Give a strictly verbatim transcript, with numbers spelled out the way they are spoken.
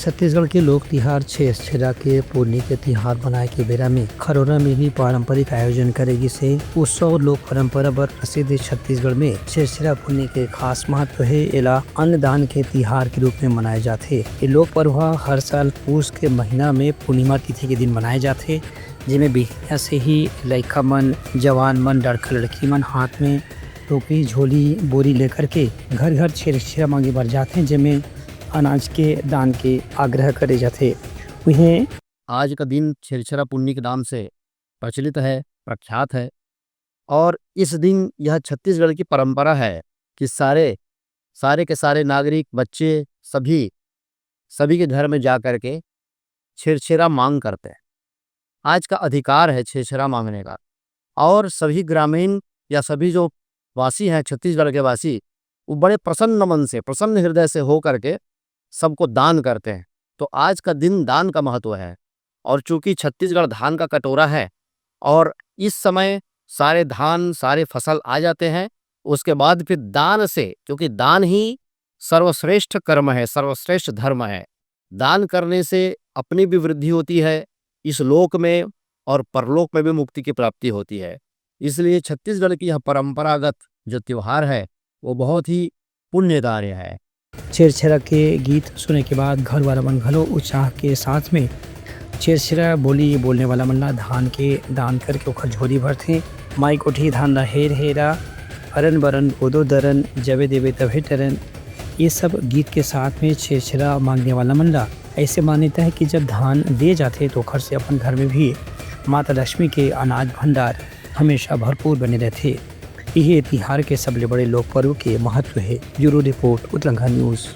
छत्तीसगढ़ के लोक तिहार छेरछेरा के पुन्नी के तिहार मनाए के बेरा में खरोरा में भी पारंपरिक आयोजन करे गिस हे। उत्सव लोक परंपरा बर प्रसिद्ध छत्तीसगढ़ में छेरछेरा पुन्नी के खास महत्व हे। एला अन्नदान के तिहार के रूप में मनाए जाथे। ये लोक पर्व ह हर साल पूस के महीना में पूर्णिमा तिथि के दिन मनाए जाथे, जेमे बिहनिया से ही लइका मन, जवान मन, लड़का लड़की मन हाथ में टोपी, झोली, बोरी लेकर के घर घर छेरछेरा मांगे बर जाथे, जेमे अनाज के दान के आग्रह करे जाथे। उहें आज का दिन छेरछेरा पुन्नी के नाम से प्रचलित है, प्रख्यात है। और इस दिन यह छत्तीसगढ़ की परंपरा है कि सारे, सारे के सारे नागरिक, बच्चे, सभी, सभी के घर में जा करके छेरछेरा मांग करते हैं। आज का अधिकार है छेरछेरा मांगने का। और सभी ग्रामीण या सभी जो वासी हैं छत्तीसगढ़ के वासी, वो बड़े प्रसन्न मन से, प्रसन्न हृदय से हो करके सबको दान करते हैं। तो आज का दिन दान का महत्व है। और चूंकि छत्तीसगढ़ धान का कटोरा है और इस समय सारे धान, सारे फसल आ जाते हैं, उसके बाद फिर दान से, क्योंकि दान ही सर्वश्रेष्ठ कर्म है, सर्वश्रेष्ठ धर्म है, दान करने से अपनी भी वृद्धि होती है इस लोक में और परलोक में भी मुक्ति की प्राप्ति होती है। इसलिए छत्तीसगढ़ की यह परंपरागत जो त्योहार है, वो बहुत ही पुण्य कार्य है। छेरछेरा के गीत सुने के बाद घर वाला मन घलो उत्साह के साथ में छेरछेरा बोली बोलने वाला मन ला धान के दान करके ओखर झोली भरथे। माई कोठी धान ला हेर हेरा, अरन बरन गोदो दरन, जबे देवे तभे टरन, ये सब गीत के साथ में छेरछेरा मांगने वाला मन ला ऐसे मान्यता है कि जब धान दे जाथे तो ओखर से अपन घर में भी माता लक्ष्मी के अनाज भंडार हमेशा भरपूर बने रहथे। यही तिहार के सबले बड़े लोक पर्व के महत्व है। Bureau report, Utlangha news.